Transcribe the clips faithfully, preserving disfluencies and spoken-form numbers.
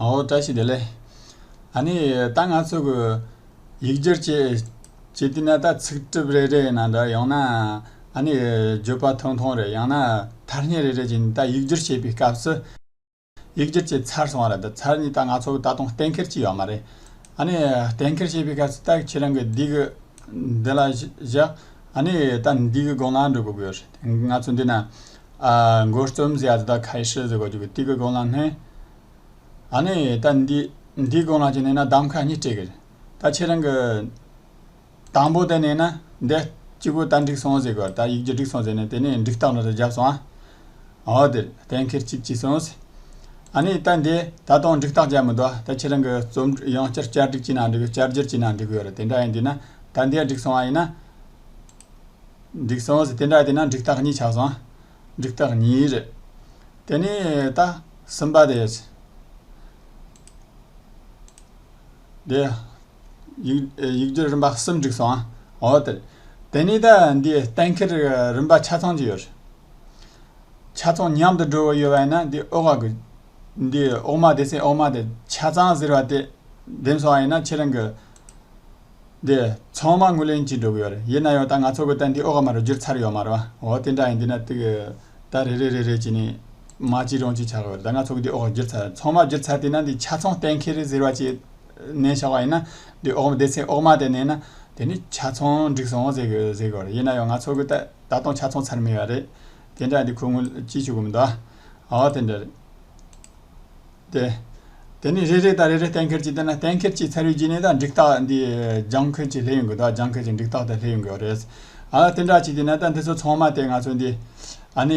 ཨོ་བཀྲ་ཤིས་བདེ་ལེགས། ཨ་ནི་ད་ང་ཚོ་གི་ཡིག་སྒྱུར་བྱེད་བྱེད་དུས་ན། ད་ཚིག་གྲུབ་རེ་རེ་ཡིན་ན་འདྲ། ཡང་ན་ཨ་ནི་བརྗོད་པ་ཐུང་ཐུང་རེ། ཡང་ན་ཐ་སྙད་རེ་རེ་བྱས་ནས། ད་ཡིག་སྒྱུར་བྱེད་པའི་སྐབས་སུ། ཡིག་སྒྱུར་བྱས་ཚར་སོང་བ་རེད། ད་ཚར་ནས་ད་ང་ཚོ་གི་ད་དུང་གཏན་འཁེལ་བྱས་ཡོད་མ་རེད། ཨ་ནི་གཏན་འཁེལ་བྱེད་པའི་སྐབས་སུ། ད་ཁྱེད་རང་གི་འདི་གི་འདི་ལ་བཞག། ཨ་ནི་ད་འདི་གི་སྒང་ལ་འགྲོ་དགོས་ཀྱི་ཡོད་རེད། ང་ཚོ་འདི་ན་ཨ་འགོ་རྩོམ་ཟེར་ཡ་དེ། ད་开始ཟེར་དགོས་ཀྱི། དེ་གི་སྒང་ལ་སྣོན། ཨ་ནི་ད་འདི་འདིའི་སྒང་ལ་ཅིག་ནས་ན་གདམ་ཀ་གཉིས་སྤྲད་གི་རེད། ད་ཁྱེད་རང་གི་དང་པོ་དེ་ནས་ན་འདི་གཅིག་པོ་ད་འགྲིག་སོང་ཟེར་དགོས། ད་ཡིག་སྒྱུར་འགྲིག་སོང་ཟེར་ནས་དེ་ནས་འགྲིག་རྟགས་འདྲ་རེ་བརྒྱབ་སོང་ཨ། འོ་དེ་རེད། གཏན་འཁེལ་གཅིག་བྱས་སོང་ཟེར། ཨ་ནི་ད་འདི་ད་དུང་འགྲིག་རྟགས་བརྒྱབ་མི་འདུག་ཨ། ད་ཁྱེད་རང་གི་རྩོམ་ཡང་བསྐྱར་བསྐྱར་སྒྲིག་བྱས་ན་འགྲིག་གི། བསྐྱར་བསྒྱུར་བྱས་ན་འགྲིག་གི་ཡོད་རེད། དེ་འདྲ་ཡིན་དུས་ན། ད་འདི་འགྲིག་སོང་བ་ཡིན་ན། འགྲིག་སོང་ཟེར། དེ་འདྲ་དེ་ན་འགྲིག་རྟགས་གཉིས་ཆགས་སོང་། འགྲིག་རྟགས་གཉིས་རེད། དེ་ནས་ད་གསུམ་པ་དེ། དེ་ཡིག་ཡིག་སྒྱུར་རིམ་པ་གསུམ་འགྲིག་སོང་ཨ། འོ་དེ་རེད། དེ་ནས་ད་འདི་གཏན་འཁེལ་རིམ་པ་ཆ་ཚང་གཅིག་ཡོད་རེད། ཆ་ཚང་མཉམ་དུ་འགྲོ་གི་ཡོད་པ་ཡིན་ན། འདི་འོག་གི་འདི་འོག་མ། སྡེ་ཚན་འོག་མ་དེ་ཆ་ཚང་ཟེར་བ་དེ་འདེམས་སོང་བ་ཡིན་ན། ཁྱེད་རང་གི་འདི་ཚང་མ་ངོས་ལེན་གྱིས་འགྲོ་གི་ཡོད་རེད། ཡིན་ན་ཡང་ད་ང་ཚོ་གི་ད་འདི་འོག་མ་རུ་བསྒྱུར་ཚར་ཡོད་མ་རེད་བ། འོ་དེ་འདྲ་ཡིན་དུས་ན་དེ་གི་ད་རེ་རེ་རེ་རེ་བྱས་ནས་མ་བྱས་རང་བྱས་ཆགས་གི་ཡོད་རེད། ད་ང་ཚོ་གི་འདི་འོག་བསྒྱུར་ཚར། ཚང་མ་བསྒྱུར་ཚར་དུས་ན། འདི་ཆ་ཚང་གཏན་འཁེལ་རེད་ཟེར་བ་ཅིག་མནན་བཞག་པ་ཡིན་ན། འདི་འོག་མ། སྡེ་ཚན་འོག་མ་དེ་མནན་ན། དེ་ནི་ཆ་ཚང་འགྲིག་སོང་ཟེར་གི་ཟེར་གི་ཡོད་རེད། ཡིན་ན་ཡང་ང་ཚོ་གི་ད་ད་དུང་ཆ་ཚང་ཚར་མེད་པ་རེད། དེ་འདྲ་འདི་ཁོ་ངོས་ཅིག་ཞུ་གི་མི་འདུག་ཨ། འོ་དེ་འདྲ་རེད། དེ། དེ་ནས་རེ་རེ་དང་རེ་རེ་གཏན་འཁེལ་གྱིས། དེ་ན་གཏན་འཁེལ་གྱིས་ཚར་བའི་རྗེས་ནས་ད་འགྲིག་རྟགས་འདི་ལྗང་ཁུ་གྱིས་སླེབས་ཡོང་གི་འདུག་ལྗང་ཁུ་གྱིས་འགྲིག་རྟགས་དེ་སླེབས་ཡོང་གི་ཡོད་རེད། ཨ། དེ་འདྲ་བྱས་དུས་ན་ད་འདི་ཚོ་ཚང་མ་དེ་ང་ཚོ་འདི། ཨ་ནི་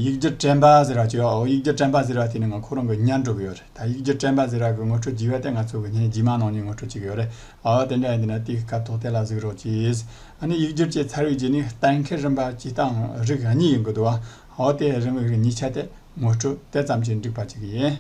ཡིག་སྒྱུར་དྲན་པ་ཟེར་བ་ཅིག་ཡོད། ཡིག་སྒྱུར་དྲན་པ་ཟེར་བ་དེ་ནི་ང་ཁོ་རང་གི་ཉར་འགྲོ་གི་ཡོད་རེད། ད་ཡིག་སྒྱུར་དྲན་པ་ཟེར་བ་གི་ངོ་སྤྲོད་བགྱིས་པ་དེ་ང་ཚོ་གི་སྔོན་རྗེས་མ་ནང་ནས་ངོ་སྤྲོད་བྱེད་གི་ཡོད་རེད། ཨ། དེ་འདྲ་ཡིན་དུས་ན་དེའི་སྐབས་ཐོག་དེ་ལ་གཟིགས་རོགས་གྱིས། ཨ་ནི་ཡིག་སྒྱུར་གྱིས་ཚར་བའི་རྗེས་ནས་གཏན་འཁེལ་རིམ་པ་བྱེད་སྟངས་རིགས་གཉིས་ཡོང་གི་འདུག་ཨ། འོ་དེ་རིམ་པ་གཉིས་ཆ་དེ་ངོ་སྤྲོད་དེ་ཙམ་གྱིས་འགྲིག་པ་བྱེད་ཀྱི་ཡིན།